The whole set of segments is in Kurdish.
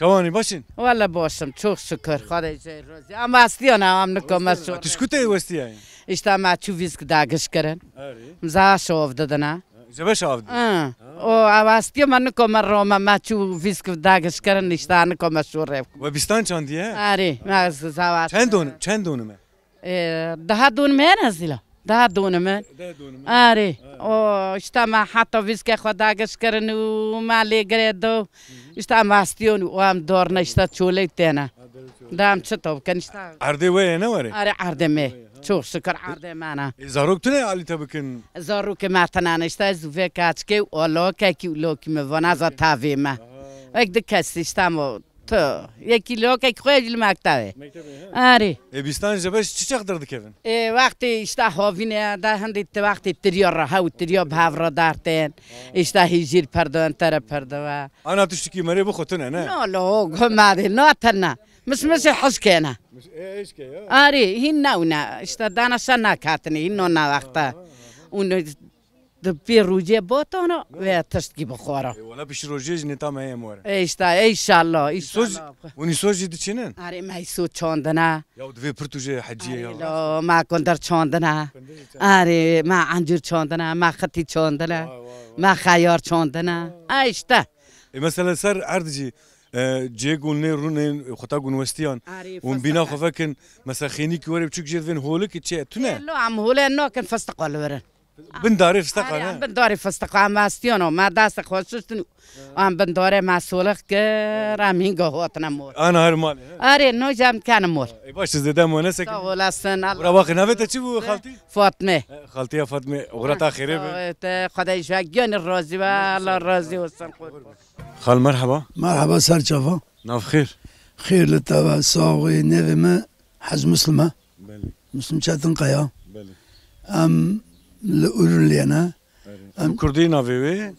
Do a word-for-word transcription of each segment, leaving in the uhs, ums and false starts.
Çawanî baş in? Wele baş im, çok şükür. Xwedê jê razî. Em westiyan em nikome şûr. Tu ji ku tê westiyaye? Îşte me çû vîsk dagiş kirin. Erê. Za şov didine. Ji beş av didin. Hı. O westiya me nikome rome, me çû vîsk dagiş kirin, îşte nikome şûr rê. We bîstan çandiye? Erê, me zawa. Çend don, çend donime? Ee, daha donime ne zila. Daha donime. Daha donime. Erê. O, işte me heta vîskê xwe dagiş kirin û me lê girê do. İşte em vestiyon û em dorne işte çolê têne. Da em çi to bikin işte. Erdê we ye ne were? Erê erdê me. Çok şükür erdê me ne. E, zarok tune alî te bikin? Zarokê me tine ne işte ez vê kaçkê û lokekî û lokî me vana za tavê me. Ek di kes işte em o tu. Yekî lokek xwe jî li mektebê. Mektebê, he? Erê. E, bîstan ji beş çi çax derdikevin? E, wextê işte havîne de hindî ti wextê tiriya rehe û tiriya bi hev re dertên. İşte hîjîr perdewen tere perdewe. Ana tiştikî merê bixwe tune, ne? No, lo, go me de, no tene. Miş mişê hişkê ne. Miş-, e, hişkê, ya. Erê, hîn ne û ne. İşte dana şe nekatinê, hîn no ne wexte. Û ne Di pê rojê botana ve tiştkî bixwara. E, wala piştî rojê jî nêta me heye more. E, işte, e, inşallah, inşallah. Hûn îsoj jî diçînin? Arê me îso çandine. Ya divê pir tu jê heciyê ya. Arê lo, me kundir çandine. Kundir jî çandine. Arê me encir çandine, me xitî çandine. Vay, vay, vay. Me xeyar çandine. Vay. E, işte. E, mesela ser erd jî, e, cihê gunê rûnên xwe ta gunwestiyan. Arê, hûn bîna xwe vekin, mesela xênîkî were biçûk jê divên holik çi ye? Tune? E, lo, em hole nakin festiq li verin. Bin darê fisteqa ne? Em bin darê fisteqa, em astiyano, me destê xwe şuştin. Em bin darê me solix kir, em hînga hotine mor. Ana her malê, he? Arê, no jî em kene mor. Ê, baş, zêde mone sekin. Sağ olasın, Allah. Ura bakın, navê te çi bû, xaltî? Fatme. E, xaltiya Fatme, ura ta xêrê be. Sağ ol, te, Xwedê ji we giyanî razî be, Allah razî olsun, qurban. Xal, merheba. Merheba, ser çava. Nav xêr? Xêr li te be, saxî, nêvê me Hec Muslim e. Belê. Muslim Çetinkaya. Belê. Em li Uruliyê ne. Erê. Em Bi kurdî navê wê?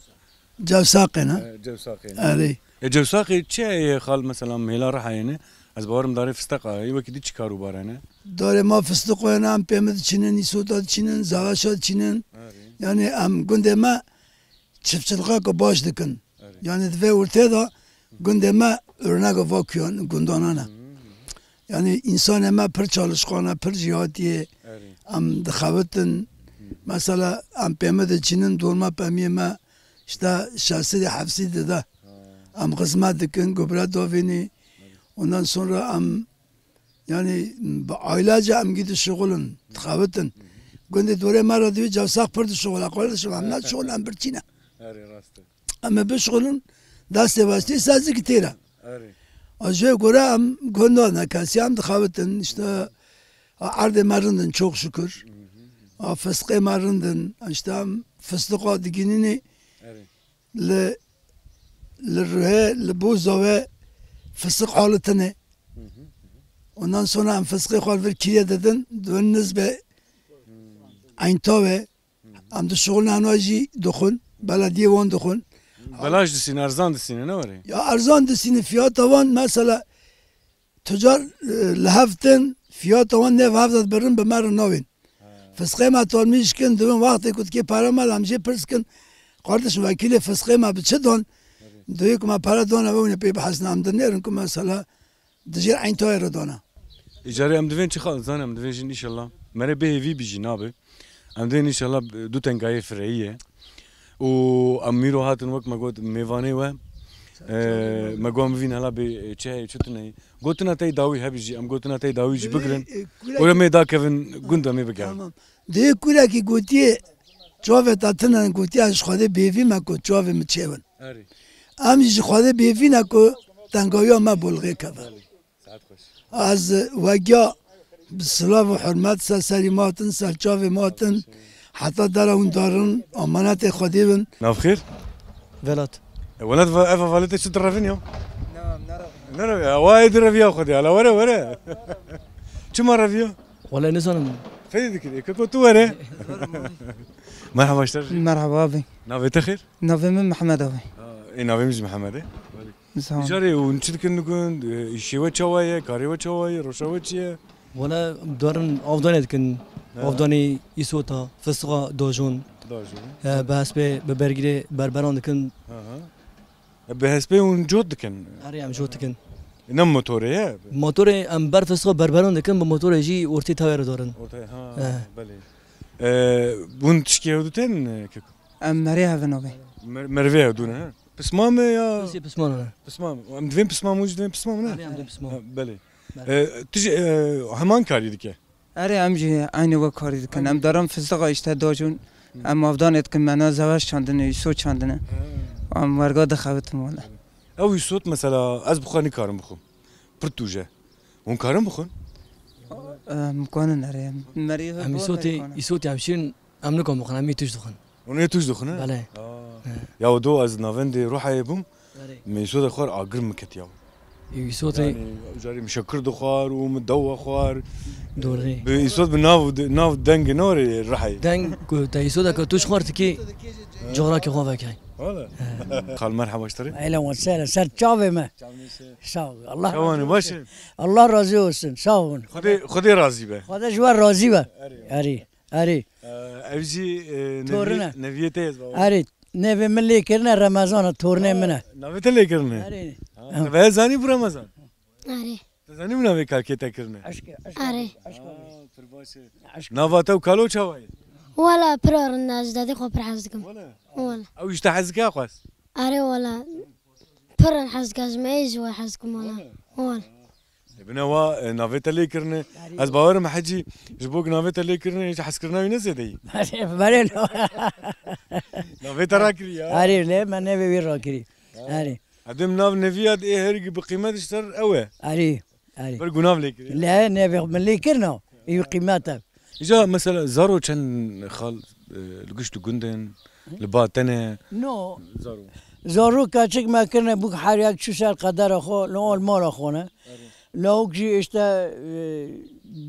Cewsaqê ne. E, Cewsaqê ne. Erê. E, Cewsaqê çi ye xal, mesela mêla Rihayê ne? Ez bawerim darê fisteqa ye, wekî dî çi kar û bar hene? Darê ma fistiqo hene, em pê min diçînin, îsota diçînin, zavaşa diçînin. Erê. Yani em gundê me çiftçilixeke baş dikin. Erê. Yani di vê ortê de gundê me örneke va kuyan, gundanan e. Hı hı. Yani insanê me pir çalışkan e, pir jêhatî ye. Erê. Em dixebitin. Hı. Mesela em pê min diçînin, dorma pemiyê me işte şeş sedî heft sedî dide. Ha. Em xizmet dikin, gubre davênî. Erê. Ondan sonra em Yani bi ailece em gî dişixulin, dixebitin. Gundê dorê me re divê Cewsaq pir dişixule. Kardeşim, em ne dişixulin, em birçî ne. Erê, rast e. Em ê bişixulin, destê vestê sazî ki têre. Erê. A jê gore em gunda ne kesî em dixebitin, işte, a erdê me rindin, çok şükür. A fistqê me rindin, işte em fistiqa digînînî. Erê. Li, li ruhê, li boza wê fisiq halitine. Hı hı, hı hı. Ondan sonra em fisiqê xwe li vir kîrê didin, dibin nizbê Eynta wê. Hı hı. Em dişixulin hena jî dixwin, belediyê wan dixwin. Belaş disîne, erzan disîne, ne were? Ya erzan disîne, fiyata wan mesela Tucar, e, li hev tên, fiyata wan nêv hev de dibirin, bi me re navên. He. Fisqê me talmîş kin, dibin wextê ku dikê pere me de em jê pirs kin, kardeşim, wekîlê fisqê me bi çi dan? Erê. Duyê ku me pere dane ve hûn ê pê bihesine, em dinêrin ku mesela dijêr Eyn Tayê re dane. Îcarê em divên çi xal, zan em divên jin, înşallah. Mere bê hêvî bijî nabe. Em dê înşallah du tengayê fireyî ye. Û em mîro hatin wek me got mêvanê we. Ee, me got em bivîn hela bê çi heye, çi tune ye. Gotina te yê dawî hebî jî, em gotina te yê dawî jî bigirin. Ee, e, kulek- Ora me dakevin gund em ê bigerin. Tamam. Dê kulekî gotiye çavê te tune, gotiye ji Xwedê bêvî me ku çavê min çêwin. Erê. Em jî ji Xwedê bêvî ne ku tengawiya me bolxê keve. Saet xweş. Ez wegiya bi silav û hurmet ser serî me hatin, ser çavê me hatin. Heta dera hûn darin, amanetê Xwedê bin. Nav xêr? Velat. E, welat va-, ev hevalê te çi direvin ya? Ne, ne revin. Ne revin? Ya, wa ê direviya Xwedê, hala were, were. Çima reviya? Wele nizanim. Xeyrê dikir, ê keko tu were. Merhaba, ji te re. Merhaba abi. Navê te xêr? Navê min Mihemed abi. Ha, ê, navê min jî Mihemed e. Sağ ol. Îcarê hûn çi dikin li gund? E, îşê we çawa ye? Karê we çawa ye? Roşa we çi ye? Wele darin avdanê dikin. He. Avdanê îsota, fistiqa dajon. Dajon. E, bi hespê, bi bergirê berberan dikin. Hı hı. Bi hespê hûn cot dikin? Erê, em cot dikin. Ne motorê ye? Motorê em ber fistixo berberon dikin, bi motorê jî ortê tawê re dorin. Ortê, ha, Eh. belê. E, hûn tişkê hevdû tên, e, keko? Em merê hev in, abê. Mer-, mervê hevdû ne, ha? Pismam e ya? Pisê pismam e. Pismam. Em divên pismam, hûn jî divên pismam ne? Erê, em divên pismam. Ha, belê. Belê. E, tu jî, e, heman karî dike? Erê, em jî eynî wek karî dikin. Em daran fistiqa îşte dacûn. Em avdanê dikin, me na zewaş çandine, îso çandine. Em werga dixebitin wele. Ew îsot mesela ez bi xwe nikarim bixwim. Pir tûj e. Hûn karin bixwin? Em kanin erê. Merî Em îsotê, îsotê em şîrin, em nikom bixwin, em î tûj dixwin. Hûn ê tûj dixwin, he? Belê. Aa. He. Ya do ez navendê Ruhayê bûm. Erê. Min îsotê xwar agir min ket ya. Îsotê Yani, carî min şekir dixwar û min dewa xwar. Dorê. Bi îsot bi nav, nav dengê norê Ruhayê. Deng ku te îsoteke tûj xwar tikî coxrakê xwe vekey. Wala. He. Xal merhaba ji te re. Ehlen ve sehlen. Ser çavê me. Çavê me ser. Sağ ol. Allah Çawan razı olsun. Baş e? Allah razı olsun. Sağ olun. Xwedê, Xwedê razî be. Xwedê ji we razî be. Erê. Erê. Erê. Ev jî, e, Torine. Neviyê, neviyê te ez baba. Erê. Nevê min lê kirine Remezan e, tornê min e. Navê te lê kirine? Erê. Ha, te veye zanî bû Remezan? Erê. Te zanî bû navê kalkê te kirine? Eşk e, eşk e, Erê. Eşk e. Ha, pir baş e. Eşk e. Nava te û kalo çawa ye? Wala pir rind e, ez dadê xwe pir hez dikim. Wala. Wala. Ew jî te hez dike xwest? Erê wala. Pir rind hez dike, ez me ê ji we hez dikim wala. Wala. Wala. Ê, bine wa, e, navê te lê kirine. Erê. Ez bawer im hecî ji bo ku navê te lê kirine, hêj hezkirina wî ne zêde yî. Erê, belê no. Navê te rakirî ya. Erê, lê me nevê wî rakirî. Ha. Erê. Edim nav neviya ê herî bi qîmet ji ser ew e. Erê, erê. Bir gunav lê kirî. Lê nevê min lê kirina. Ew qîmet e. Îca mesela zaro çend xal, e, li gişt û gundên, li ba te ne? No. Zaro. Zaro kaçik me kirine bûk her yek çû ser qedera xwe, li ol mala xwe ne. Erê. Lawik jî işte, e,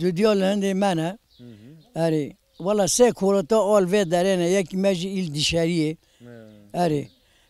dudiya li hindê me ne. Hı hı. Erê. Wala sê korota ol vê derê ne, yekî me jî îl dişeriyê. Hı. Erê.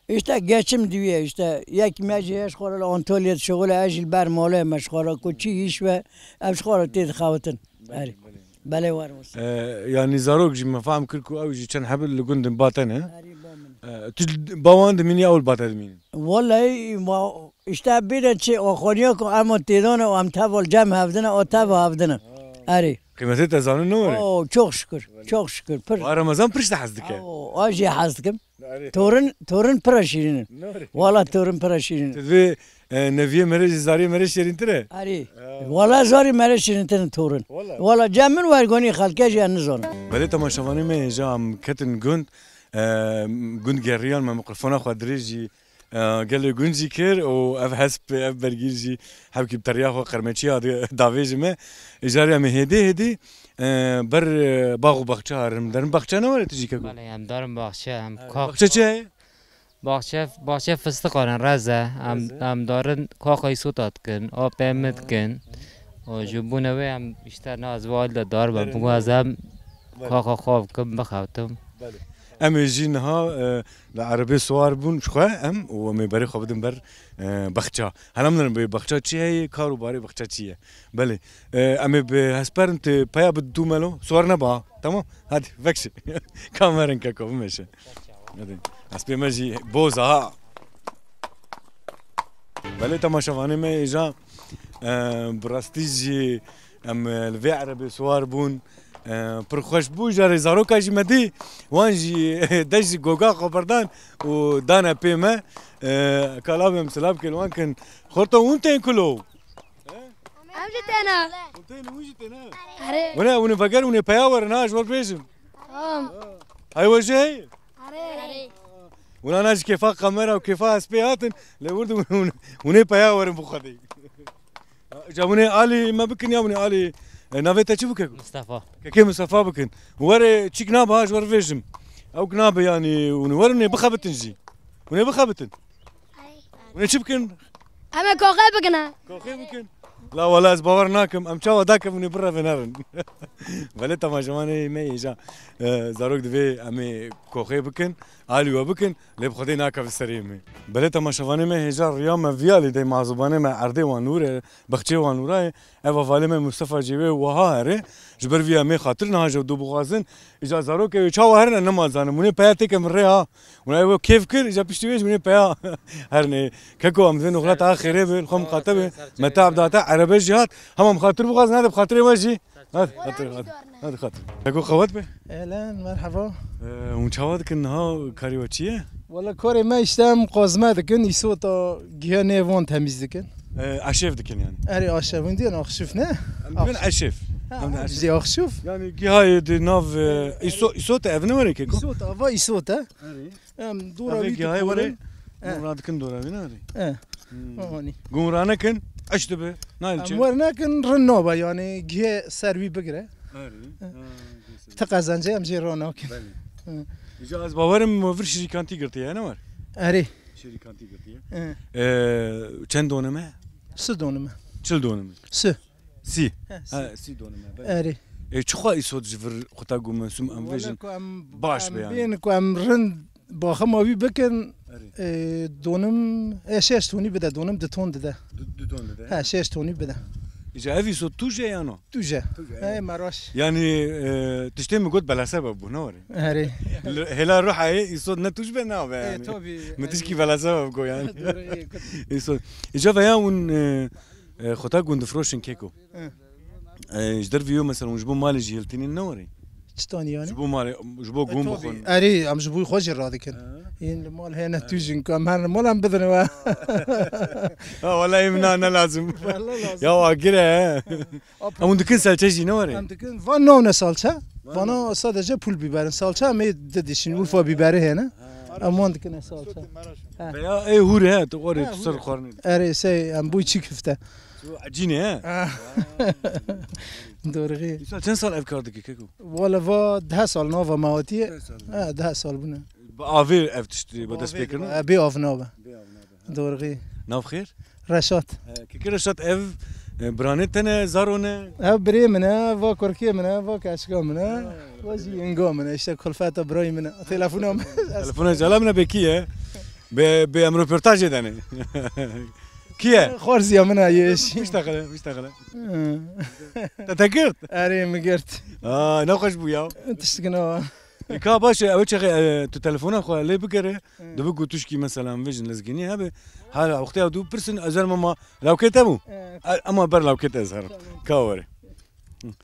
İşte geçim diye işte. Yek me jî hêj xwe re li Antalya dişixule, ez jî li ber malê me ji xwe re ku çi îş ve, em ji xwe re tê dixewitin. Belê, Erê. Belê. Belê war olsun. E, yani zarok jî me fehm kir ku ew jî çend heb li gundin ba te ne. Erê, ba min. E, tu ba wan dimînî, ew li ba te dimînin? Vallahi ma, işte bîre çi o xoniya ku em o têdane û em teva cem hevdine, o teva hevdine. Ha. Erê. Qîmetê te zanin ne were? Oo, çok şükür. Çok şükür. Pir. Wa Remezan pir ji te hez dike. Oo, a jî hez dikim. Erê. Torun, torun pira şîrin in. Norê. Wala torun pira şîrin in. Tu divê, e, neviyê mere jî zariyê mere şêrîntir e? Erê. Ha. Wala zarî mere şîrintir in torun. Wala. Wala cem min wergonî xelke jî ez nizanim. Belê temaşevanê me hêja em ketin gund. E, gund geriyan me mikrofona xwe dirêjî, e, gelê gund jî kir û ev hesp, ev bergîr jî hevkî bi teriya xwe qermeçî ya di-, davêjime. Îcarê em ê hêdî hêdî, e, ber, e, bax û baxça herin. Derin baxça ne were tu jî keko? Belê, em darin baxçe, em Erê, kak- baxçe çi heye? Baxçe, baxçe fistiq arin, rez e. Em, Rez e. Em darin kaka îsota dikin, apê min dikin. Û ji bo newê em işte naz valide dar be. Derin, bû ez em Belê. Kaka xwe bikim, bixewtim. Belê. Em ê jî niha, e, li erebê siwar bûn ji xwe em û em ê berê xwe bidin ber, e, baxça. Hela min bê baxça çi heye, kar û barê baxça çi ye? Belê. E, em ê bi hesperin tu peya bi dû melo, siwar neba, ha? Tamam? Hadi, vekşi. Kamerin keko, bimeşe. Hadi. Hespê me jî boz a, ha. Belê temaşevanê me êja, e, bi rastî jî em, e, li vê erebê siwar bûn. E, pir xweş bû, jarê zaroka jî me dî, wan jî dest ji goga xwe berdan û dane pê me. E, kal abê em silav kin, wan kin. Xorto hûn tên kulo? Em jî têne. Hûn tên, hûn jî têne? Erê. Hûn ê, hûn ê veger, hûn ê peya werin ha, ji we bêjim. Tamam. Hay we jî heye? Erê. Hûn ana ji kêfa kamera û kêfa hespê hatin, lê wir hûn, hûn, hûn ê peya werin bi Xwedê. Ca hûn ê alî me bikin ya hûn ê alî, e, navê te çi bû keko? Mustafa. Kekê Mustafa bikin. Were çîk nabe ha, ji we re vêjim. Ew nabe yanî hûn werin ê bixebitin jî. Hûn ê bixebitin. Hûn ê çi bikin? Em ê koxê bikin ha. Koxê bikin. La wala ez bawer nakim, em çawa dakevin û birevin herin. Belê temaşevanê me hêja, e, zarok divê em ê koxê bikin, alî we bikin, lê bi Xwedê nakeve serê me. Belê temaşevanê me hêja riya me viya lê dey mazûbanê me erdê wan nûr e, bexçê wan nûra ye. Ev hevalê me Mustafa jê wê wiha here, ji ber vî em ê xatir niha ji ew dû bixwazin. Îca zarokê wê çawa herine nema zanim. Hûn ê peya têke min rê ha. Hûn ê wê kêf kir, îca piştî wê ji hûn ê peya herine. Keko em divê nuxula ta xêrê be, xwe miqate be. Me te abdate, erebe jî hat. Hema em xatir bixwazin, hadi bi xatirê we jî. Hadi, xatir, hadi. Hadi xatir. Keko qewet be. Ehlen, merhaba. Ee, hûn çawa dikin niha karê we çi ye? Wala karê me işte em qazme dikin, îsota giya nêvan temîz dikin. Ee, eşêf dikin yani. Erê aşev, hûn diyen axşuf ne? Em dikin eşêf. Ha, em de eşêf. Jî axşuf. Yani gihayê di nav, e, îso-, îsota ev ne were keko? Îsota, ava îsota. Erê. Em dora wî gihayê were. Gun radikin dora wî ne erê. E. Hmm. Gun ranekin, eş dibe. Nayl çi? Em wer nekin, rin nabe yani gihe ser wî bigire. Erê. E. Ha, Ti qezencê em jê ranakin. Belê. Hı. Îca ez bawerim me vir şirîkantî girtiye, ne war? Erê. Şirîkantî girtiye. Hı. Ee, çend donime? Si donime. Çil donime. Si. Si. He, si. Ha, si donime, belê. Erê. E, çixa îsot ji vir xwe ta gumesum em vejin? Wala ku em, baş be yani. Bên ku em rind baxima wî bikin, Erê. e, donim, e, şeş tonî bide, donim du ton dide. Du, du ton dide. He, şeş tonî bide. Îca ev îsot tûj e ya no? Tûj e. Tûj e, He, evet. Meraş. Yani, e, tiştê min got belesebeb bû, ne were? Erê. L-, hêla ruhayê îsot ne tûj be nabe E, yani. Tabii. Min tişkî belesebeb got yani. Doğru, iyi, kötü. Îsot. Îca veya hûn, e, e, xwe ta gun difroşin keko. Hı. E, ji dervî yo mesela hûn ji bo malê jî hiltînin ne were? Çi tanî yani? Ji bo malê, ji bo E, gun tabii. Bixwin. Erê, em ji bo xwe jî radikin. Ha. Yên li mal hene tûjin ku em her li mal em bidin we. Ha, wala em na ne lazim. Wala lazim. Ya agir e. Ap- Em hûn dikin selçe jî ne were? Em dikin, van navne salça. Van Vana sadece pul biberin. Salça em ê didişin. Urfa biberi hene. Ha. Em wan dikine salça. Ha. Veya ê hûr e, tu were Ha, tu ser hûr e. Xwarinê. Erê, sey, em bûy çi kifte. Tu ecînê he? Ha. Doğru. Îsa çend sal ev kar dike keko? Wala va deh sal nava mawatiye. Deh sal. Ha, deh sal bûne. Bi avê ev tişt, bi dest pê kirin? Bê av nabe. Bê av nabe. Doğru. Nav xêr? Reşat. He, keke Reşat ev, e, biranê te ne, zaro ne? Ev birê min e, va kurkê min e, va keçika min e. Ha. Va jî yenga min e, işte kulfeta birayê min e. Telefona min. Telefona jala min e, bê kî ye? Bê, bê em röportajê dene. Kî ye? Xwarziya min e, yeş. Bîst daxile, bîst daxile. Hı. Te te girt? Erê, min girt. Aa, ne xweş bû ya. Tiştik ne wa. E, ka baş e, ew çaxê, e, tu telefona xwe lê bigere, Hı. Dibe ku tişkî mesela em vêjin lezgînî hebe, hala wextê ew dû pirsin, ez ê mama lawkê te bû. Evet. E, ama ber lawkê te ez herim. Tamam. Ka were. Hı.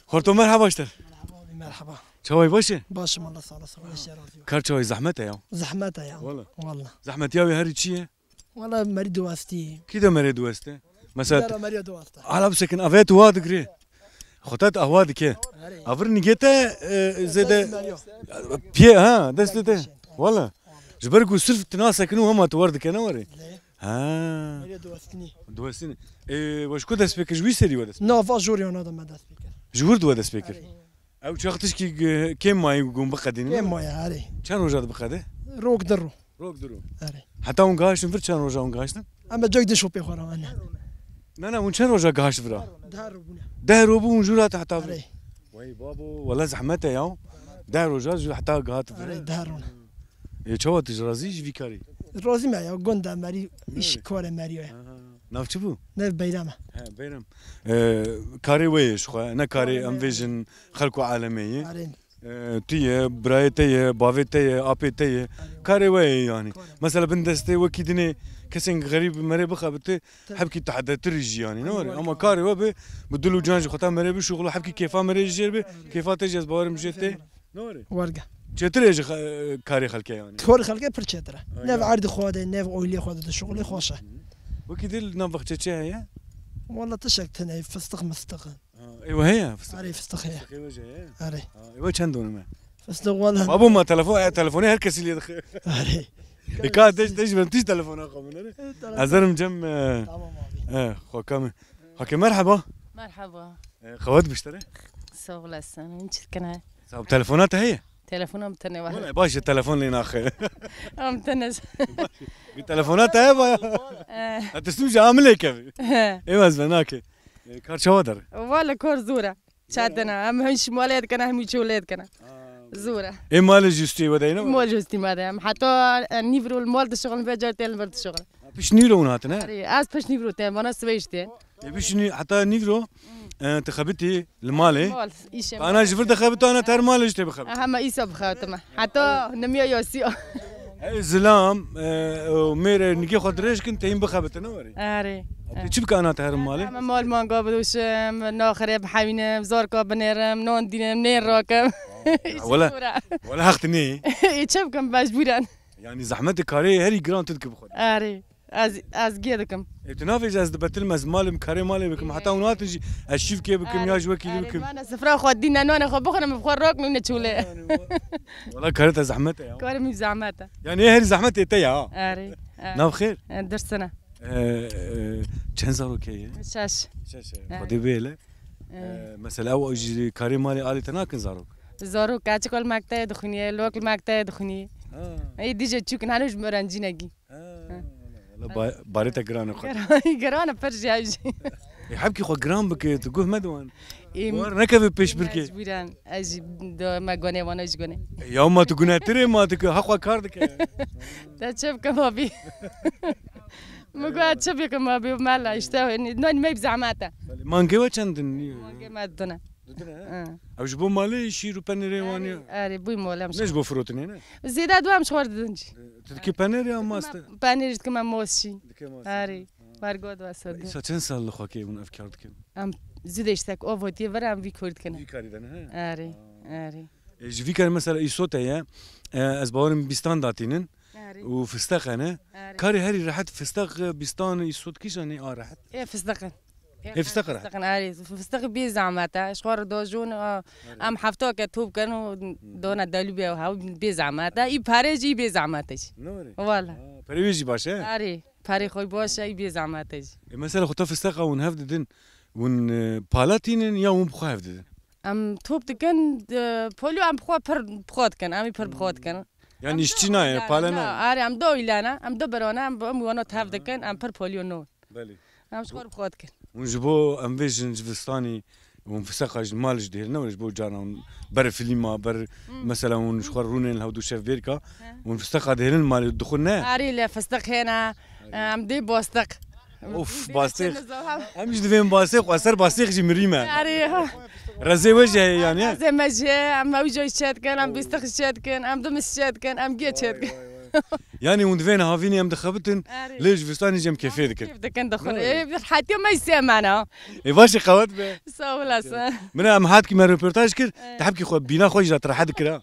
Xorto merhaba ji te. Merhaba abi, merhaba. Çaway baş e? Başım Allah sağ olasın. Allah razı olsun. Kar çaway zehmet e ya. Zehmet e ya. Valla. Valla. Zehmet ya wê herî çi ye? Wala merî diwestî. Kî de merê diweste? Mesela Dara merî diweste. Ala bisekin, avê tu wa digirê. Xwe te ahwa dike. Erê. Avir nigê te, e, zêde Dest merî. Piyê, ha, destê te. Wala. Ji ber ku sirf tu nasekin û hema tu war dike ne were? Lê. Ha. Merî diwestinî. Diwestinî. E, we ji ku dest pê kir? Ji wî serî we dest pê kir? Na, va jor yana de me dest pê kir. Ji wir di we dest pê kir? Erê. Ew çax tişkî, e, kêm mayî û gun biqedînin? Kêm mayî, erê. Çend roja dibiqede? Rok di ro. Rok di ro. Erê. Heta hûn gihiştin vir çend roja hûn gihiştin? Em bi cek di şopê xwe re ne. Ne, ne, hûn çend roja gihişt vira? Deh ro bûne. Deh ro bû hûn jû re heta vir? Erê. Wey babo, wele zehmet e ya. Deh roja jû heta gihat vir. Erê, deh ro ne. Ê, çawa tu ji razî ji vî karî? Razî me ya, gund e merî, îş karê merî ye. Aha. Nav çi bû? Nev Beyrem e. He, Beyrem. Ee, karê we ye ji xwe, ne karê em vêjin xelk û alemê ye. Arê. Ee, tu ye, birayê te ye, bavê te ye, apê te ye. Arê. Karê we ye yani. Karê. Mesela bin destê wekî dinê kesên xerîb merê bixebite, hebkî tehdetir jî yani, ne were? Ama karê we be, bi dil û can ji xwe ta merê bişuxula, hebkî kêfa merê jê be, kêfa te jî ez bawerim jê tê. Ne were? Werge. Çêtir e ji xe-, karê xelkê yani. Karê xelkê pir çêtir e. Nev erdê xwe de, nev oylê xwe de, şuxulê xweş e. Wekî dil nav baxçe çi heye? Wala tişek tune, fistix mistix. Ha, ê we heye fistix? Erê, fistix heye. Fistixê we jî heye? Erê. Ha, ê we çend donime? Fistix wala. Babo ma telefon, e, telefonê her kesî lê dixe. Erê. E, ka dej, dej ben tîj telefona xwe min, erê. E, telefon. Ez derim cem, e, Tamam abi. E, xwe ka min. Hake merhaba. Merhaba. E, xewet biştere? Sağ olasın. Çirkin e. Sağ ol. Telefona te heye? Telefona min tenê var. Wele baş e, telefon lê naxe. Am tenê. Bi telefona te heba ya. Eh. Ha, teslim ji amilê kevî. Eh. Ê ez ve nake. E, kar çawa der? Wele kar zor e. Çatena. Em hin şimalê dikene, hem çolê dikene. Zor e. Ê malê jî stî wedeyne? Mal jî stî me de. Em heta, e, nîvro mal de şixulin, vecar têl vir de şixulin. Piş nîvro hûn hatine? Erê, ez piş nîvro te, bana sibê işte. E, piş nî-, heta nîvro, e, te xebitî li malê. Mal, îşe. Ana ji vir de xebit, ana ter malê ji te bixebit. Hema îsa bixebitime. Heta nimiya yasiya. Hey zilam, e, û mêrê nigê xwe dirêj kin, teyîn bixebitin, ne werî? Erê. Te çi bike ana te herin malê? Hema mal manga bidoşim, naxirê bihewînim, zarka binêrim, non dînim, nên rakim. Wele, wele heq tu nê. Ê çi bikim, mecbûren. Yani zehmetê karê herî giran tu dikî bi xwe. Erê. Ez, ez gê dikim. E, tu navêjî ez dibetilme, ez malim, karê malê bikim. Heta hûn hatin jî ez şîvkê bikim ya ji wekî dî bikim. Erê, mane sifra xwe dîne, nonê xwe bixwine, min bi xwe rakme, ne çûlê. Wala karê te zehmet e ya. Karê min zehmet e. Yani herî zehmetê te ya. Erê, erê. Nav xêr? E, dirsine. E, e, çend zarokê ye? Şeş. Şeş e. Erê. Xwedê bêle. E, mesela ew jî karê malê alî te nakin zarok? Zarok, keçik li mektebê dixwînî, lok li mektebê dixwînî. Ha. Ê dîje çûkin, hene ji min öğrencî negî. Ha, wala ba-, barê te giran e xwe. Giran, giran e pir jî ev jî. Ê, hebkî xwe giran bike, tu guh me di wan. Ê, war nekeve pêş birkê. Mecbûren, ez jî do me gonê wana jî gonê. E, ya ma tu gunetir ê, ma tu ke ha xwe kar dike. Te çi bikim abî? Min got, "Çi bikim abî, mela işte, non me bi zehmet e." Belê, mangê we çend in? Mangê me didine. Didine, he? Hı. Ew ji bo malê şîr û penêrê wan ya? Erê, erê, bûy malê em. Ne ji bo firotinê ne? Zêde du em ji xwe didin jî. E, tu dikî penêr ya maste? Penêr dikim em mos şî. Dike maste. Erê, ha. Bergo du ser du. Îsa çend sal li xwe ke hûn ev kar dikin? Em zû de işte ov hatiye vir em vî kar dikin. Vî karî de ne, he? Erê, ha, erê. E, ji vî karî mesela îsot heye, e, ez bawerim bîstan datînin. Erê. Û fisteq hene. Erê. Karê herî rehet fisteq, bîstan, îsot kîjan ê a rehet? Ê fisteq in. Ê fisteq rehet. Fisteq in, erê. Fisteq bê zehmet e. Ji xwe re dojûn, a, erê, em hefta ke top kirin û dona delûbê ew hew bê zehmet e. Î perê jî bê zehmet e jî. Ne were? Wala. Ha, perê wê jî baş e? Erê. Perê xwe baş e, î bê zehmet e jî. E, mesela xwe te fisteqa hûn hev didin, hûn, e, pala tînin ya hûn bi xwe hev didin? Em top dikin, e, polyo em bi xwe pir bi xwe dikin, em ê pir bi xwe dikin. Yani îşçî nayê, pale nayê. Erê, em do îlana, em do berana, em, em wana tev dikin, em pir polyo no. Belê. Em ji xwe re bi xwe dikin. Hûn ji bo em vê jin ji vistanî, hûn fisteqa ji mal ji dihêl ne, ji bo carna hûn ber filîma, ber mesela hûn ji xwe rûnên li hewdû şev bêrka, hûn fisteqa dihêlin malê dixwin ne? Erê, lê fisteq hêne, em dê bastiq. Of, bastiq. Em jî divên bastiq, xwe ser bastiq jî mirî me. Erê, ha. Rezê we jî heye yani, he? Rezê me jî heye, em ew jî çê dikin, em bîstiq çê dikin, em dimis çê dikin, em gê çê dikin. Vay, vay, vay. Yani hûn divên havînî em dixebitin, erê, lê ji vistanî jî em kêfê dikin. Kêf dikin, dixwin. Ê, hetiya me jî sê mena. Ê, baş e, qewet be. Sağ olasın. Min em hatkî me röportaj kir, te hebkî xwe bîna xwe jî da te rehet dikira.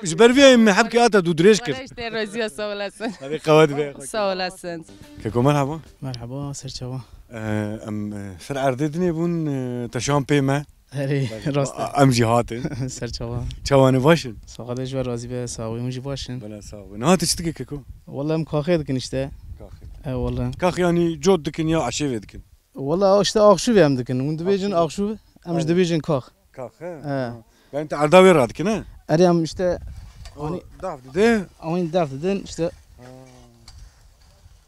Ji ber vê min hebkî ata dû dirêj kir. Wala işte, razî ya, sağ olasın. Hadi qewet be. Sağ olasın. Keko merhaba. Merhaba, ser çava. Ee, em, e, ser erdê dinê bûn, e, te şan pê me. Erê, rast e. Em jî hatin. Ser çava. Çawanê baş in? Saxadê ji we razî be, sax bî, hûn jî baş in. Bela sax bî. Niha tu çi dike keko? Wala em kaxê dikin işte. Kaxê. E, wala. Kax yani cot dikin ya aşêvê dikin? Wala işte axşûvê em dikin. Hûn dibêjin axşûv, em jî dibêjin kax. Kax, he? He. Ha. Yani te erda wê radikin, he? Erê em işte, o hani daf dide. Ewan daf didin işte. Ha.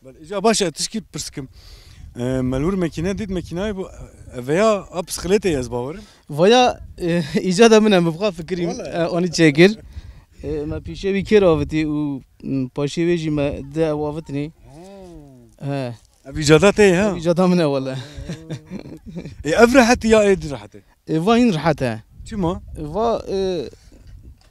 Bel, îca baş e, tişkî pirs kim. E, melûr mekîne dît, mekînayê bû, e, veya a psixilêtê ez bawerim. Vaya, e, îcada min e, min bi xwe fikirîm. Wala. E, anî çêkir. E, me pîşê wî kêr avitî û, m, paşê wê jî me di ew avitinê. Ha. He. Ev îcada te ye, ha? Ev îcada min e wele. E, ev rehet ya, ê di rehet e? E, va hîn rehet e. Çima? E, va, e,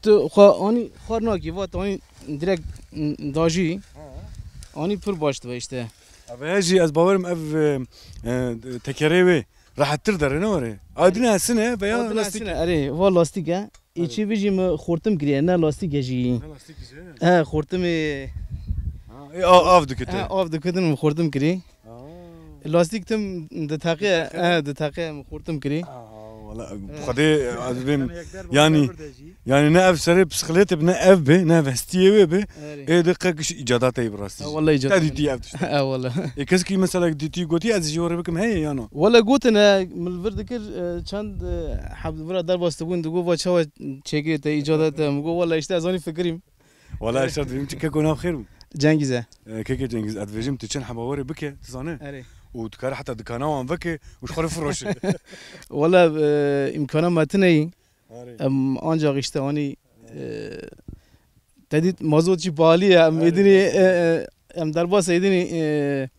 tu xwe anî xwar nakî, va tu anî direkt, m, dajî. Ha. Anî pir baş dibe işte. Ev heye jî ez bawerim ev, e, e, tekerê wê rehettir dere, ne were? Adine esine veya lastîk? Adine esine, erê, va lastîk e. Ê, çi vî jî min xortim kiriye, ne lastîk e jî. Ne lastîk e jî? He, xortimê. Ha, ê, a-, av dikite. He, av dikitin min xortim kirî. Aa. Lastîk tim di teqe, he, di teqe min xortim kirî. Aa, Valla, Xwedê, ez bêm, yani, yani ne ev serê bisiklêtê bi, ne ev bi, ne ev hestiyê wê bi. Erê. Ê de qe giş îcada te yî bi rastî. Ha, wallahî îcada. Te dîtî ev tişt. Ha, walla. Ê kesekî mesela dîtî gotî ez jî were bikim heye ya na? Walla gotin, e, min li vir dikir, e, çend, e, heb vira derbas dibûn, digot va çawa çêkirê te, îcada te. Min got walla işte ez anî fikirîm. Wala ez şer dibînim, tu keko nav xêr bû. Cengîz e. E, keke Cengîz, ez dibêjim tu çend heba were bike, tu zane? Erê. Û tu kare heta dikana wan veke û ji xwe re firoşe. Wala, e, îmkana me tune yî. Erê. Em ancak işte anî, e, te dît mazot jî pahalî ye, em êdinî, e, e, em derbas êdinî, e,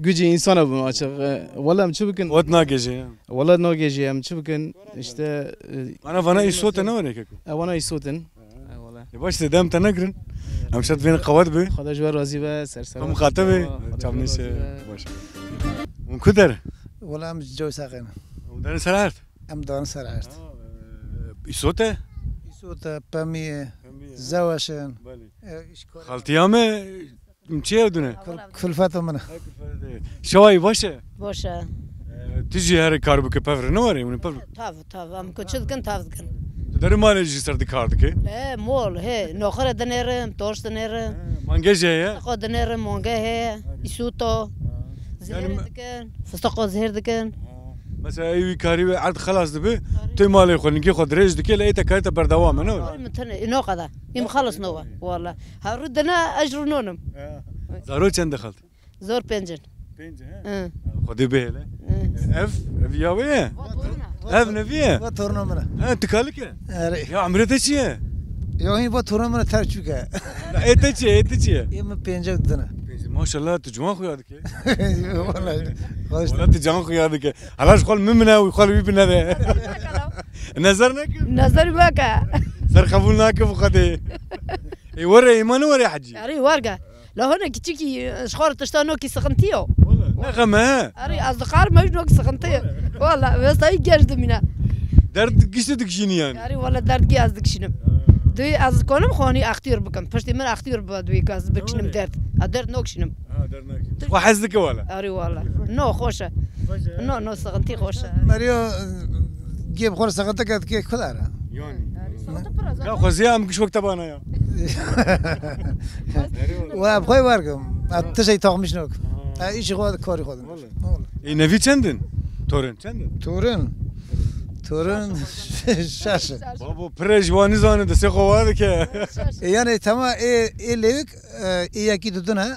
Gucê însan e bûn açiq. E, wele em çi bikin? Ot nagêje ya. Wele nagêje em çi bikin? İşte, e, Ana vana îsot e ne were keko? E, vana îsot in. E, wele. E, baş de dem te negirin. Em şer vên qewet bi. Xweda ji we razî be, ser ser. Em xate be. Çavnî se. Baş. Hûn ku der? Wele em ji Cewsaqê ne. Hûn derin ser erd? Em derin ser erd. Ha, e, îsot e? Îsot e, pemî ye. Pemî ye. Zeweş in. Belê. E, îşkor. Xaltiya me Çi ew dune? Kul-, kulfeta min e. Şewayî baş e? Baş e. E, tu jî herê kar bike pevre ne were, hûn ê pevre. Tav, tav, em ku çi dikin, tav dikin. Tu derê malê jî ser dikar dike? He, mol, he, noxere dinêrim, toş dinêrim. He, mange jî heye? Fistaqo dinêrim, mange heye, îsuto. Ha. Zihêr dikin, fistaqo zihêr dikin. Ha. Mesela ew karî ve erd xelas dibe, tu malê xwe, ningê xwe dirêj dike, lê ê te karê te berdewam e, ne were? Min tune, ino qada. Im xelas no wa, wala. Heru dina ez runonim. Zaro çend e xalt? Zor pêncin. Pênc, he? Hı. Xwedê bihêle. Hı. Ev, ev ya wê ye? Ev nevî ye? Va torna min e. He, tu kalik e? Erê. Ya emrê te çi ye? Ya hîn va torna min e, terçûk e. Ê te çi ye, ê te çi ye? Ê min pênc ew din e. Pênc, maşallah, tu ciwan xuya dike. Wala, xweş. Wala tu ciwan xuya dike. Hala ji xwe li min bine û xwe li wî bine de. Nezer neke. Nezer meke. Ser qebûl nake bi Xwedê. Ê were, ê ma ne were hecî. Erê, werge. La hone kiçikî, ji xwe re tişta nokî sıkıntı yo. Wala, ne xem e. Erê, ez dixarim, ew ji nokî sıkıntı yo. Wala, westayî geç dimîne. Derd giştî dikişînî yani. Erê, wala derdgî ez dikişînim. Dê ez konim xwanî extîr bikim. Piştî min extîr bibe dibê ku ez bikişînim derd. Ez derd nokişînim. Ha, derd nokişînim. Xwe hez dike wala. Erê wala. No, xweş e. No, no, sıkıntı xweş e. Meriyo, gê bi xwe re sıkıntı ke dike ku dara. Yani. Ya xweziya em giş wek te bana ya. Wa bi xwe wergim. At tiştê taxmiş nok. Ha. E, îşi xwe, karî xwe din. Wala. Ê nevî çend in? Torên çend in? Torên. Torên şeş in. Babo, pire ji wan nizane, destê xwe wa dike. E, yani tema ê, ê lewik, e, ê yekî dudun e,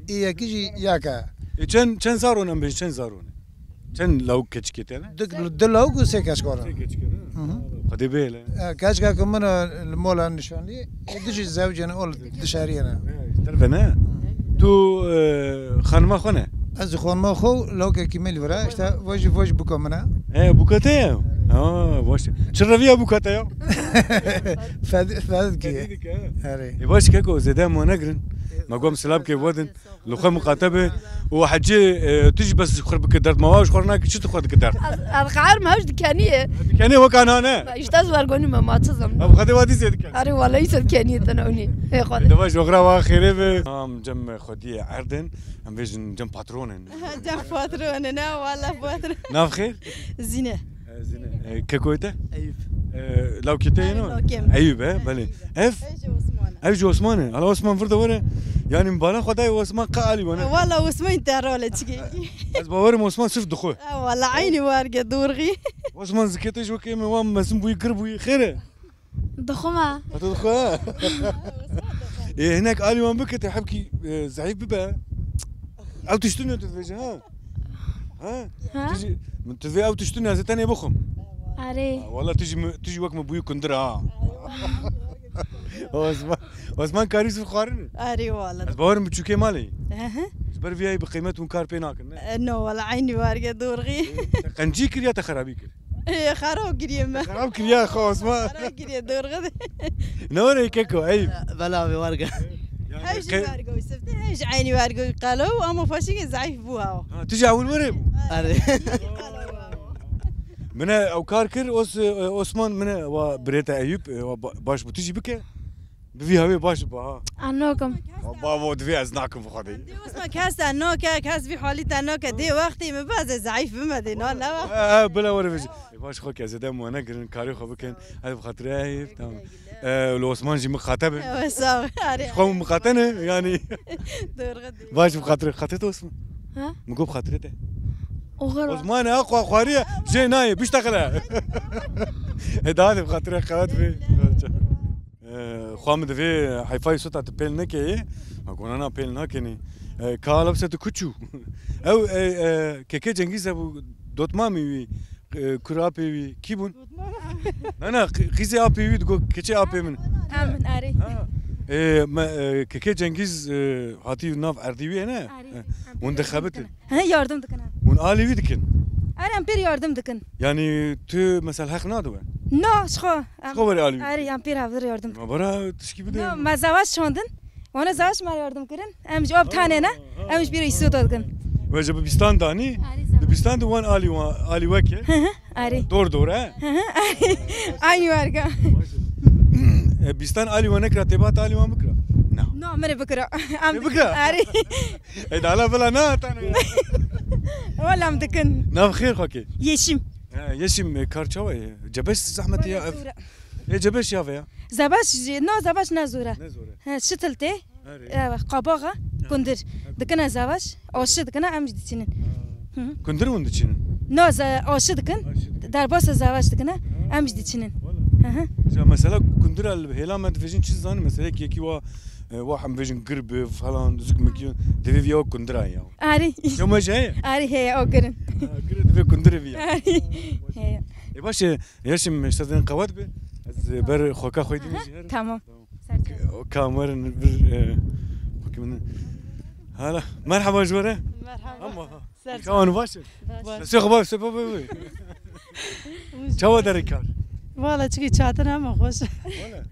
ê yekî jî yek e. E, çend, çend zaron em bêjin, çend zaron e? Çend lawik keçikê te ne? Du, du lawik û sê keçik ne? Sê keçik ne? Hı hı. Xwedê bihêle. E, keçika ku min e, li mola nişanlî, ê du jî zewcê ne, ol dişariyê ne. E, ji derve ne? Hı. Tu, e, xanima xwe ne? Ez xanima xwe û lawikekî me li vir e, işte, vo jî, vo jî bûka min e. E, bûka te ye? Ha, baş. Çi revî ye bûka te ya? Fed-, fedî dike. Fedî dike, he? Erê. E, baş keko, zêde em wan negirin. Me got em silav bike, wadin. Li xwe miqate be û hecê, e, tu jî bes ji xwe bike derd, ma wa ji xwe nake, çi tu xwe dike derd? Ez, ez xerim hewş dikeniyê. Dikeniyê weka nane. Îşte ez wergonî me, ma çi zim. Ev xwedê wa dîsê diken. Erê, wala îse dikeniyê te newni. Ê xwedê. Deva ji oxira wa xêrê be. Em cem xwediyê erdin, em vêjin cem patronên. Cem patronê, ne, wala patron. Nav xêr? Zîne. E, Zîne. E, kekoyê te? Eyüp. E, lawkê te yeno? Lawkê min. Eyüp, e? Belê. Ev? Ev jî Osman e. Ev jî Osman e. Hala Osman vir de were. Yani bala xwe dayê Osman qe alî wana. Wala Osman te role çikê. Ez bawerim Osman sirf dixwe. E, wala eynî warge, doğru. Osman zikê te ji wekê min wan mezin bûyî, kir bûyî. Xêr e? Dixwe me. Heta dixwe. Ê, hinek alî wan bike te hebkî, e, zehîf bibe. Ew tiştine tu dibêje, ha? Ha? Ha? Tu jî, min tu vê ew tiştine ez ê tenê bixwim. Erê. Ha, wala tu jî mi, tu jî wek min bûyî kundir ha. Osman, Osman karî zû xwarin e. Erê wala. Ez bawerim biçûkê malê. Hı hı. Ji ber vî yayî bi qîmet hûn kar pê nakin, ne? E, no, wala eynî warge, doğru. Te qencî kir ya te xerabî kir? Ê, xerab kiriye me. Xerab kiriye xwe Osman. Xerab kiriye, doğru. Ne were keko, eyb. Bela vê warge. Hev jî wargo sifte, hev jî eynî wargo qelo, ama faşîkê zayıf bû ha. Ha, tu jî ewil were bû? Erê. Mine ew kar kir, Os-, Osman mine wa birête Eyüp, e, wa ba-, baş bû tu jî bike. Bi vî hewê baş bibe ha. Ez nakim. Bavo, divê ez nakim bi Xwedê. Dê Osman kes te nake, kes vî halî te nake. Dê wextê min baz e, zeîf bime dê, na ne wext. E, e, bila were vêjî. E, baş xwe ke zêde min negirin, karê xwe bikin. Hadi bi xatirê heyv, tamam. E, li Osman jî min xate be. Ew sağ ol. Arê. Xwe min xate ne, yani. Doğru değil. Baş bi xatirê, xatirê te Osman. Ha? Min got bi xatirê te. Oxir. Osman ya xwe xwariye, jê nayê, biştexile. E, daha de bi xatirê xewet be. Xwe min divê heyfayê sota tu pêl nekeyê. Ma gonana pêl nakenê. E, ka alabse tu kuçû. Ew, e, e, keke Cengîz hebû, dotmamê wî, e, kur apê wî. Kî bûn? Na, na, qî-, qîzê apê wî digo, keçê apê min. Em, arê. Ha. E, me, e, keke Cengîz, e, hatî nav erdî wî ne? Arê. E, hûn dixebitin. He, yardım dikin em. Hûn alî wî dikin? Erê, em pêr yardım dikin. Yani tu mesela heq nade we? Na, ji xwe. Em, ji xwe were alî wî? Erê, em pêr hevdir yardım dikin. Ma bara tişkî bide. Na, me zewac çandin. Wana zewac me yardım kirin. Em ji ap tane ne? Ha, ha. Em ji pêr îsoda dikin. We ji bi bîstan danî? Erê, zewac. Di bîstan de wan alî wan, alî weke. Hı hı, erê. Dor dor, he? Hı hı, erê. Aynı warga. E, bîstan alî wan nekira, tê ba te alî wan bikira? Na. Na, min ê bikira. Em bikira? Erê. E, dala bila na tane ya. Wala em dikin. Nav xêr xwekê. Yeşim. He, Yeşim, e, kar çawa ye? Cebeş zehmetî ya ev. Wala zor e. E, cebeş ya ve ya. Zebaş jî, na zebaş ne zor e. Ne zor e. He, şitil tê. Erê. Ew, qabaxa, ha, kundir. Ha, kundir. Dikine zebaş, aşi dikine, em jî diçînin. Ha. Hı hı. Kundir hûn diçînin? Na, ze-, aşi dikin. Aşi dikin. Derbasa zebaş dikine, ha, em jî diçînin. Wala. Hı hı. Ya mesela kundira li hêla me dibêjin çi zanî? Mesela yek yekî wa, e, wa em bêjin gir bi falan, zik mik, divê viya kundira ya. Erê. Ya me jî heye? Erê heye, o girin. Ha, gir divê kundire viya. Erê. Heye. E, baş e, Yeşim, işte din qewet bi. Ez, e, ber xoka xwe dînim jî herim. Tamam. Tamam. Serçe. O kamerin bir, e, bakayım ne. Hala. Merhaba ji we re. Merhaba. Ama ha. Serçe. Çawan baş e? Baş. Nasıl xwe baş e, baş e. Çawa derê kar? Valla çikî çatin ama xweş. Valla.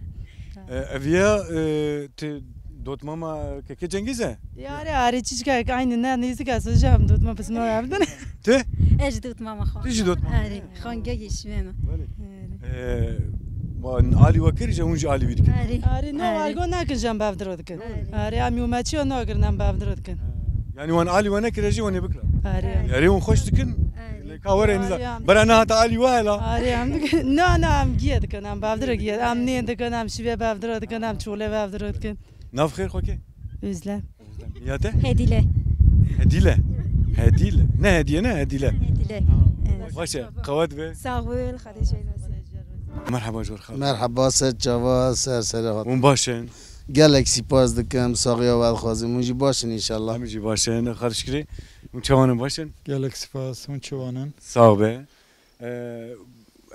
E, eviya, e, tu dotmama keke Cengiz e? Yarê arê çiçka aynı ne neyse ki asıl jam dotma pisma evden. Tu? Ez dotmama xwe. Tu jî dotmama. Arê, xange yeşime mi? Belê. Arê. E, wan alî we kir, ji hûn jî alî wî dikin. Arê. Arê, no argo nakin jam bavdiro dikin. Arê. Arê, am yomaçiyo no girnam bavdiro dikin. Yani wan alî we nekire jî wan ê bikira. Arê. Yarê hûn xweş dikin. Arê. Lê ka were nizam. Arê, am. Bera nehata alî we hela. Arê, am dikin. Na, na, am giye dikin, am bavdiro giye. Am nê dikin, am şive bavdiro dikin, am çole bavdiro dikin. Nav xêr xwekê? Özlem. Ya te? Hedîle. Hedîle. Hedîle. Ne hediye ne hedîle. Hedîle. Ha. Evet. Baş e. Qewet be. Sağ ol. Xwedê ji we razî. Merhaba jor xal. Merhaba, ser çava, ser sere hat. Hûn baş in? Gelek spas dikim, saxiya we dixwazim. Hûn jî baş in înşallah. Em jî baş in. Xarşkirê. Hûn çawan in, baş in? Gelek spas. Hûn çawan in? Sağ be. Ee,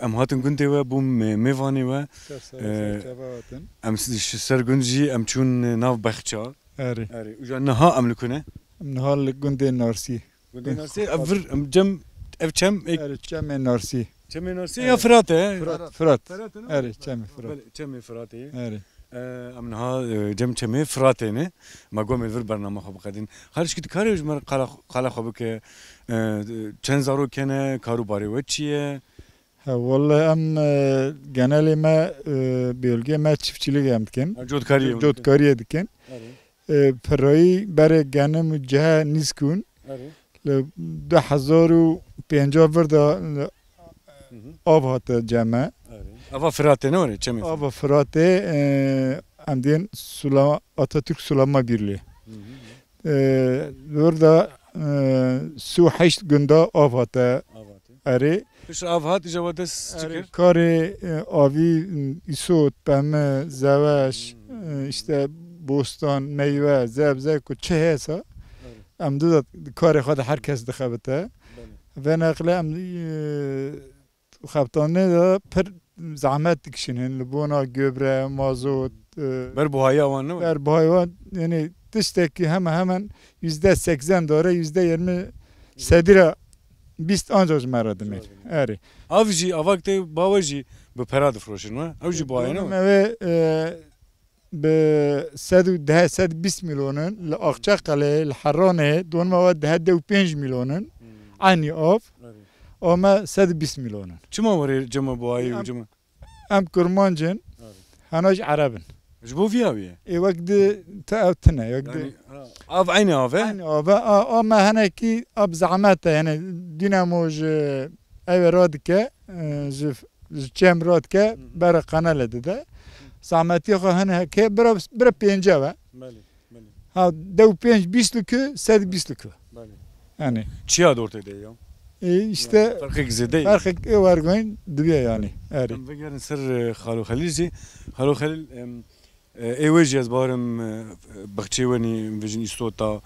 em hatin gundê we, bûm mê-, mêvanê we. Ser sere, ee, ser çava hatin. Em s-, ji ser gund jî em çûn nav bexça. Erê. Erê. Uca niha em li ku ne? Em niha li gundê Narsî. Gundê Narsî, ev vir, em cem, ev çem, e, Erê, çemê Narsî. Çemê Narsî, erê, ya Firat e, he? Firat, Firat. Firat e, ne? Erê, çemê Firat. Belê, çemê Firatê ye. Erê. E, em niha, e, cem çemê Firatê ne. Me got em ê vir bernama xwe biqedîn. Xalişkî, tu karê ji me re qala, qala xwe bike, e, çend zarok hene, kar û barê we çi ye? Ha, wele em, e, genelê me, e, bölgê me çiftçilik em dikin. Ha, cotkariyê. Cotkariyê dikin. Erê. E, pirayî berê genim û cihê nîskûn. Erê. Li du hezar û pênca vir de, e, Hı hı. Av hate cem me. Erê. Ava Firatê ne were, çemê Firatê. Ava Firatê, e, em dên Sula-, Atatürk Sulama Birliği. Hı hı. E, vir de, e, sî û heşt gunda av hate. Av hate. Erê. Pişt av hat, îca we dest çi kir? Erê, karê, e, avî, îsot, peme, zeweş, hmm, e, işte bostan, meyve, zebze ku çi hesa. Erê. Em dida karê xwe de her kes dixebite. Belê. Vê neqle em, e, xebtanê de pir zehmet dikişînin li bona göbre, mazot, e, ber buhaya wan ne? Ber buhaya wan, yani tiştekî hemen hemen yüzde seksen dore, yüzde yirmi sedî re bîst anca ji me re dimêr. Erê. Av jî, avak te bawe jî bi pera difroşin we? Ew jî buhaya ne? Donê me wê, e, bi sed û deh, sed û bîst milyonin li Axçaqelê, li Heranê, donê me wê deh, deh û pênc milyonin. Hmm. Eynî av. Erê. Ame sed û bîst milyonin. Çima werê cema buhayê û cema? Em kurmanc in, erê, hena jî ereb in. Ji bo vî awî ye. Ê wek di te ev tine, wek di Yani, ha, av eynî av e? Eynî av e. A, a me henekî a bi zehmet e. Yani dînamo ji ew ê radike, e, ji, ji çem radike, Hı hı. bere qenelê dide. Zehmetiya xwe hene heke bira, bira pênce ve. Belê, belê. Ha, dew pênc bîst li ku, sed bîst li ku. Belê. Yani. Çiya dor tê de ya? E, işte Yani, ferqek zêde ye. Ferqek ê wergoyîn dibe yani. Erê. Em vegerin ser, e, Xalo Xelîl jî. Xalo Xelîl, em, e, ê wê jî ez barim, e, bexçê wenî, em vêjin îstota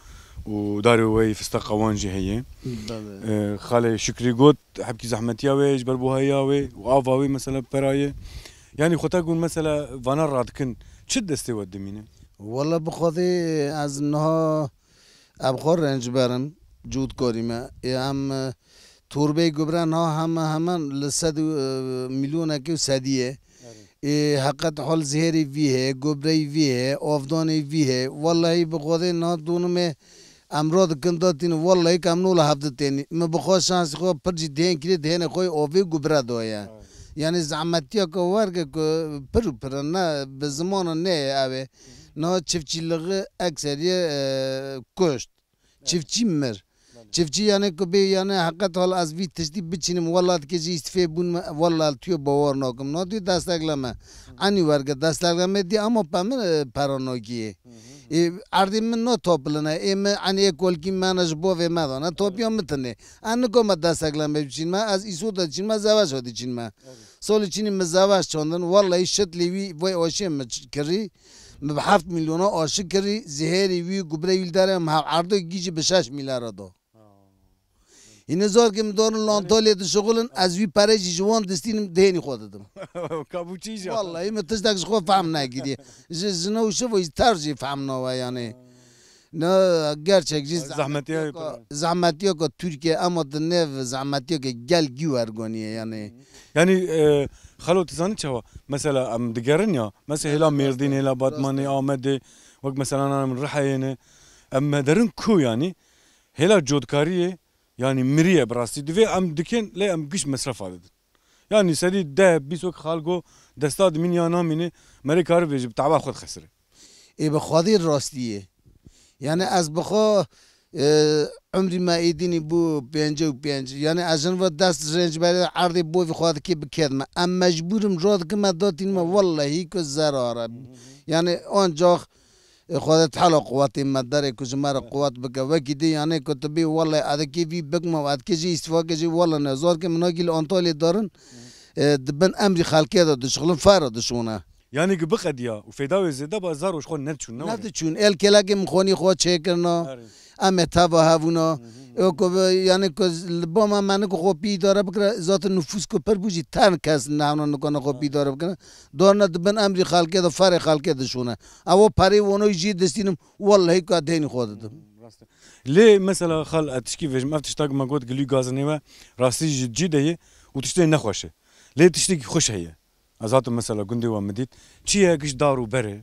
û darê wê fisteqa wan jî heye. Belê. E, Xalê Şükrî got, hebkî zehmetiya wê, ji ber buhaya wê û ava wê mesela pera ye. Yani xwe te gun mesela vana radikin, çi destê we dimîne? Wala bi Xwedê ez niha Em xwe renc berin, cûdkarî me. Ê em, e, torbeyê gubre niha heme hemen li sed û, e, milyonekê û sedî ye. Erê. Ê heqet hol zêrê vî heye, gubreyê vî heye, avdanê vî heye. Wellahî bi Xwedê niha donimê em radikin datînin. Wellahî ke em nola hevdi tênî. Min bi xwe şansî xwe pir jî dihên kirê, dihênê xwe yê avê û gubre daye. Erê. Yani zehmetiyeke werge ku pir û pir e, ne bi zimana neyê ew ê. Niha çiftçîlixî ekseriyê, e, kuşt. Çiftçî mir. Belê. Çiftçî yani ku bê yani heqet hal ez vî tiştî biçînim, wela dikê jî îstîfê bûn me, wela tu yê bawer nakim. Na tu destekleme. Enî werge destekleme dî ama pe min, e, pera nakiyê. Hı hı. Ê, erdê min na topiline, ê min enî ê kolkî me ne ji bo vê me dane, topiya min tine. En niko me destekleme biçîn me, ez îsota diçîn me, zeweca diçîn me. Evet. Solî çînî min zeweç çandin, wellahî şitlê wî vay aşê min ç-, kirî, min bi heft milyona aşi kirî, zihêrî wî, gubreyê wî li derê min hev erdo gî jî bi şeş milyara da. Ha. Hîne zarkê min darin li Antalyayê dişixulin, ez wî perê jî ji wan distînim, dihênî xwe didim. Kabûçî jî. Wellahî min tiştek ji xwe fehm nekiriye. Ji, ji ne û şivo jî ter jî fehm nawe yani. Ha. Ne, gerçek jî Zehmetiya zehmetiya ku, pir. Zehmetiya ku Tirkiye ema di nêv zehmetiya ku gel gî wergonî ye, yanî. Yanî, e, xalo, tu zanî çawa? Mesela, em digerin ya, mesela hêla Mêrdîn, hêla Batmanê, Amedê, wek mesela nana min Rihayê ne. Em me derin ku yanî, hêla cotkariyê, yanî miriye bi rastî. Divê em dikin, lê em giş mesrefa didin. Yanî sedî deh, bîst wek xalgo desta dimîn ya namîne, merê kari vêjî, bi tava xwe dixesire. Ê bi Xwedê rastî ye. Yani ez bi xwe, e, umrî me êdînî bû pêncî û pênc. Yani ez jin ve dest rênc berê erdê bovî xwe dikê bi kêt me. Em mecbûr im radikim me datîn me, wellahî ku zerar e. Yani ancax, e, Xwedê Teala quwetê me derê ku ji me re quwet bike. Wekî dî yani ku tu bî wellahî edikê vî bikme û edikê jî îstîfake jî wellahî ne. Zarkê min nakî li Antalyê darin, e, di bin emrî xelkê de dişixulin, fera dişûne. Yanî ki biqediya û fêda wê zêde ba, zar û ji xwe nediçûn, ne were? Nediçûn. El kelekê min xonî xwe çêkirina. Erê. Em ê teva hebûna. Hı hı. Ê ku bi, yanî ku z-, li ba me, me niku xwe pî îdare bikire, zaten nufûs ku pir bû jî ten kes nehewna nikane xwe pî îdare bikire. Dorne dibin emrî xelkê de, ferê xelkê dişûne. Ew perê wano jî distînim, wellehî ku dênî xwe didim. Hı, rast e. Lê mesela xal, ez tişkî vêjim, ev tişta ku me got gilî gazinê we, rastî ji cî de ye û tiştê nexweş e. Lê tiştekî xweş heye. Ez hatim mesela gundê we min dît. Çi ye giş dar û berê?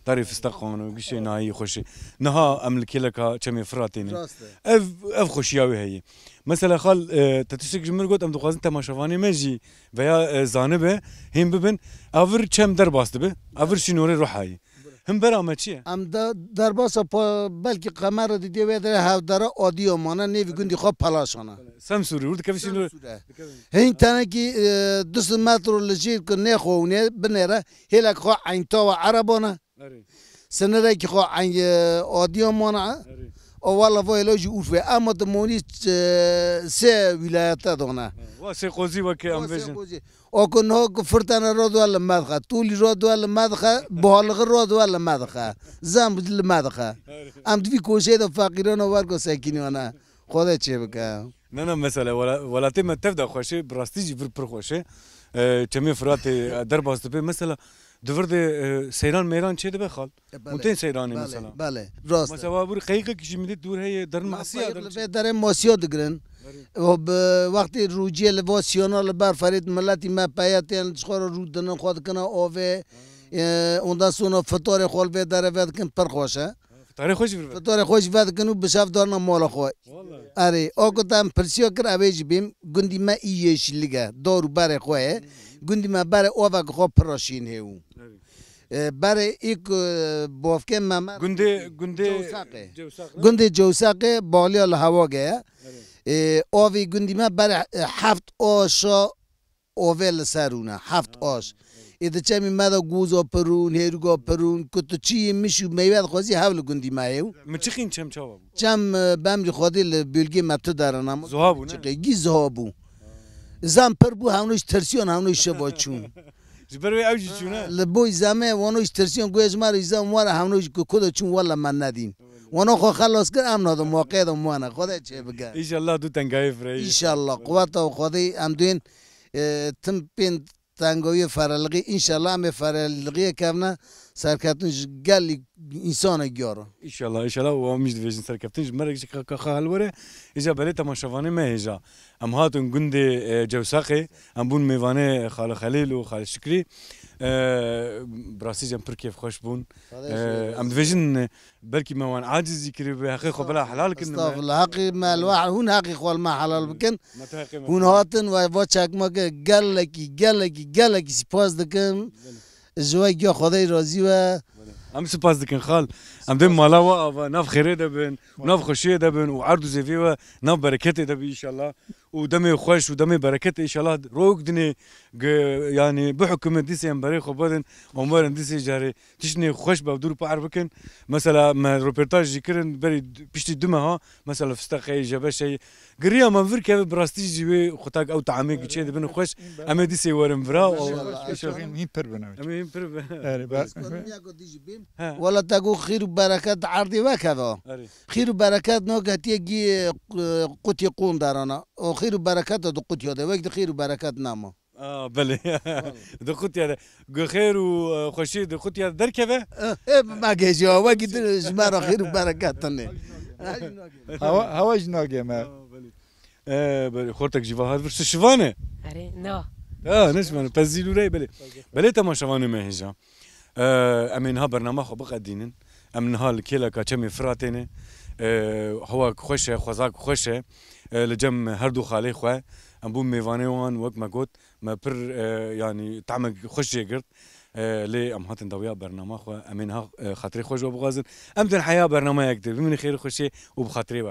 Darê fisteqan û gişê nayî xweşê. Niha em li kêleka Çemê Firatê ne. Rast e. Ev, ev xweşiya wê heye. Mesela xal, e, te tiştek ji min got, em dixwazin temaşevanê me jî veya, e, zanibe hên bibin. Evir çem derbas dibe. Evir şînorê Ruhayê. Him bera me çi ye? Em de derbasa pa-, belkî qemera didê wê derê hevdara Adiyaman e, nêvî gundî xwe Pelaşan e. Semsûrê, wir dikevin şînorê. Semsûr e. Dikevin. Hîn tenekî, e, du sed metro li jêr ku nêxwe û nê binêre, hêlek xwe eyntawa Ereban e. Erê. Sinirekî xwe eyn, e, Adiyaman e. Erê. O wala vo hêlo jî Urfê. Ema di monî, e, sê wîlayete done. Wa sê qozî weke em Wa sê bêjin. Qozî. O ku niha ku firtene radiwe li me dixe, tûlî radiwe li me dixe, buhalixi radiwe li me dixe. Zem li me dixe. Erê. Em di vî koşeyê de feqîrana wergo sekîniyane. Xwedê çê bike. Ne, ne, mesela, wela-, welatê me tev de xweş e, bi rastî jî vir pir xweş e. E, Çemê Firatê, e, derbas dibe. Mesela, di vir de, e, seyran meyran çê dibe xal? E, belê. Hûn tên seyranê Belê, mesela? Belê, rast e. Mesela, wa bir qeyqek jî min dît dûr heye, derin Ma masiya qeyq derin li çê. Vê derê masiya digirin. Erê. O bi wextê rûciyê li va siyana li ber ferêt miletî me peye tên ji xwe re rû dinin xwe dikine avê. Ha. E, ondan sonra fitarê xwe li vê derê vedikin pir xweş e. Fitarê xwe jî vir vedikin. Fitarê xwe jî vedikin û bi şev darine mala xwe. Wala. Erê, o ku te em pirsiya kir, ew ê jî bêm, gundî me î yeşillik e, dar û berê xwe ye. Hı hı. Gundî me berê ovek xwe pir re şîn hê û. Erê. E, berê î ku, e, bavkê me mer Gundê, gundê Cewsaqê. Cewsaq, ne? Gundê Cewsaqê baliya li Hewagê ye. Evet. E, avê gundî me berê, e, heft aşa avê li ser rûne. Heft Ha, aş. Evet. Ê di çemî me de goza pirûn, hêrûga pirûn, ku tu çi yî miş û meywe dixwazî hev li gundî me heye. Min çi qîn çem çawa bû? Çem, e, bemrî Xwedê li bölgê me tu derin ama. Zuha bû, ne? Çiqê gî zuha bû. Zam pir bû, hewno ji tirsiyan hewno ji şeva çûn. Ji ber wê ew jî çûne? Li boy zemê wano ji tirsiyan goya ji me re ji zam were hewno ji ku da çûn wele me nedîn. Wano xwe xelas kir, em nadin waqê de wane. Xwedê çê bike. Înşallah du tengayê fireyî. Înşallah. Quweta û Xwedê em duyên, e, tim pên tengawiyê ferelixî. Înşallah em ê ferelixiyê kevne serkeftin ji gelî însana giyaro. Înşallah, înşallah. Û em jî dibêjin serkeftin ji me re ji ka, ka, ka helwere. Îja belê temaşevanê me hêja. Em hatin gundê, e, Cewsaqê. Em bûn mêvanê Xalê Xelîl û Xalê Şikrî. E, bi rastî jî em pir kêfxweş bûn. Xwedê E, şirin em dibêjin, e, belkî me wan aciz jî kirî bi heqê xwe bila helal kin me. Estağfurullah. Heqê me li we, hûn heqê xwe li me helal bikin. Me tu heqê me Hûn kir. Hatin we va çakmake gelekî, gelekî, gelekî spas dikim. Belê. Ji we giya Xwedê razî we. Em spas dikin xal. Em dê mala we ava, nav xêrê de bin, û nav xweşiyê de bin, û erd û zêviyê we nav bereketê de bin înşallah. Û demê xweş û demê bereket înşallah rok dinê ge-, yanî bihukime dîsê em berê xwe bedin, em werin dîsê carê tiştê xweş bi dûr û par bikin. Mesela me roportaj jî kirin, berî piştî du meha, mesela fisteqeyê, jebeşeyê, Giriya me vir keve bi rastî jî wê xutak ew teamê giçê dibin xweş. Em ê dîsê werin vira. Înşallah. Înşallah. Hîn pir bin ew. Em ê hîn pir bin. Erê, be- He. Wala te got xîr û bereket erdê we keve. Erê. Xîr û bereket nake tiye gî, e, qutiyê qondarana. O xîr û bereket de qutiya de. Wek di xîr û bereket nama. A, belê. Wala. Di qutiya de. Gu xêr û, e, xweşî di qutiya de derkeve. E, e, me gêjiya, wekî din ji me re xêr û bereket tine. Hewa, hewa jî nagê me. A, belê. E, belê, xortek jî va hat vir, tu şivan e? Erê, na. Ha, ne şivan e, pezîlûrey, belê. Belê temaşevanê me hêja. E, em ê niha bernama xwe biqedînin. Em niha li kêleka Çemê Firatê ne. E, hewa xweş e, xwezak xweş e. E, li cem her du xalê xwe. Em bûn mêvanê wan, wek me got. Me pir, e, yanî, temek xweş jê girt. E, lê em hatin dawiya bernama xwe. Em ê niha, e, xatirê xwe ji we bixwazin. Em tenheya bernameyek dê bimînin xêr û xweşiyê û bi xatirê we.